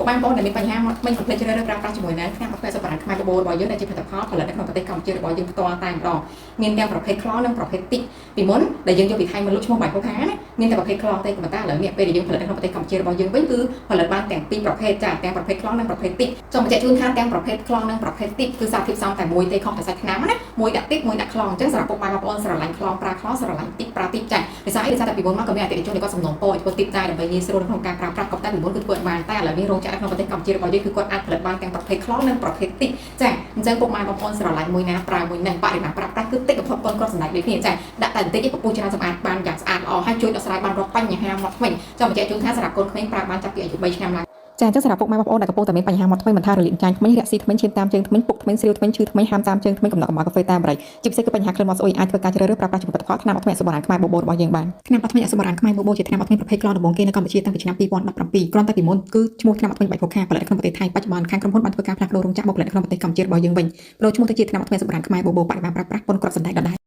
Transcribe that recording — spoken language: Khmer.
ពុកម៉ែបងប្អូនដែលមានបញ្ហាមាត់ធ្មេញកុំភ្លេចជ្រើសរើសប្រើប្រាស់ជាមួយនឹងថ្នាំអត់ធ្មេញអសុបរាណខ្មែរបបូររបស់យើងដែលជាផលិតផលផលិតនៅក្នុងប្រទេសកម្ពុជារបស់យើងផ្ទាល់តែម្ដងមានទាំងប្រភេទខ្លងនិងប្រភេទតិចពីមុនដែលយើងយកពីថៃមកលក់ឈ្មោះបាយខូខាណាមានតែប្រភេទខ្លងទេក៏ប៉ុន្តែឥឡូវនេះពេលដែលយើងផលិតនៅក្នុងប្រទេសកម្ពុជារបស់យើងវិញគឺផលិតបានទាំងពីរប្រភេទចាទាំងប្រភេទខ្លងនិងប្រភេទតិចចង់បញ្ជាក់ជូនថាទាំងប្រភេទខ្លងនិងប្រភេទតិចគឺសារធាតុផ្សំតែមួយទេខុសតែសាច់ថ្នាំណាមួយដាក់តិចមួយដាក់ខ្លងអញ្ចឹងសម្រាប់ពុកម៉ែបងប្អូនស្រឡាញ់ខ្លងប្រើខ្លងស្រឡាញ់តិចប្រើតិចចាដោយសារអីដោយសារតែពីមុនមកក៏មានអតិថិជនដែលគាត់សំណូមពរឲ្យធ្វើតិចដែរដើម្បីងាយស្រួលនៅក្នុងការប្រើប្រាស់ក៏តែពីមុនគឺធ្វើអត់បានតែឥឡូវនេះរោងចក្រនៅក្នុងប្រទេសកម្ពុជារបស់យើងគឺគាត់អាចផលិតបានទាំងប្រភេទខ្លងនិងប្រភេទតិចចាអញ្ចឹងពុកម៉ែបងប្អូនស្រឡាញ់មួយណាប្រើមួយនឹងបរិមាណប្រើប្រាស់គឺតិចបំផុតប៉ុនគាត់សម្ដែងដូចគ្នាចាដាក់តែបន្តិចឯងពពុះច្រើនសម្អាតបានយ៉ាងស្អាតល្អហើយជួយដោះស្រាយបានរាល់បញ្ហាមាត់ធ្មេញចង់បញ្ជាក់ជូនថាសម្រាប់កូនក្មេងប្រើបានចាប់ពីអាយុ3ឆ្នាំឡើងចាអញ្ចឹងសម្រាប់ពុកម៉ែបងប្អូនដែលកំពុងតែមានបញ្ហាមាត់ធ្មេញមិនថារលាកចាញ់ធ្មេញរាក់ស៊ីធ្មេញឈាមតាមជើងធ្មេញពុកធ្មេញស្រាវធ្មេញឈឺធ្មេញហាមតាមជើងធ្មេញកំណកកំបោរកាហ្វេតាមបរិយជាពិសេសគឺបញ្ហាក្លិនមាត់ស្អុយអាចធ្វើការជ្រើសរើសប្រើប្រាស់ជាផលិតផលថ្នាំអត់ធ្មេញអសុបរាណខ្មែរបបូររបស់យើងបានថ្នាំអត់ធ្មេញអសុបរាណខ្មែរបបូរជាថ្នាំអត់ធ្មេញប្រភេទខ្លងដំបូងគេនៅកម្ពុជាតាំងពីឆ្នាំ2017គ្រាន់តែពីមុនគឺឈ្មោះថ្នាំអត់ធ្មេញបែបខូខាផលិតក្នុងប្រទេសថៃបច្ចុប្បន្នខាងក្រុមហ៊ុនបានធ្វើការផ្លាស់ប្ដូររោងចក្រមកផលិតក្នុងប្រទេសកម្ពុជារបស់យើងវិញប្ដូរឈ្មោះទៅជាថ្នាំអត់ធ្មេញអសុបរាណខ្មែរបបូរបរិមាណប្រើប្រាស់ប៉ុនគ្រាប់សណ្តែកដដែល។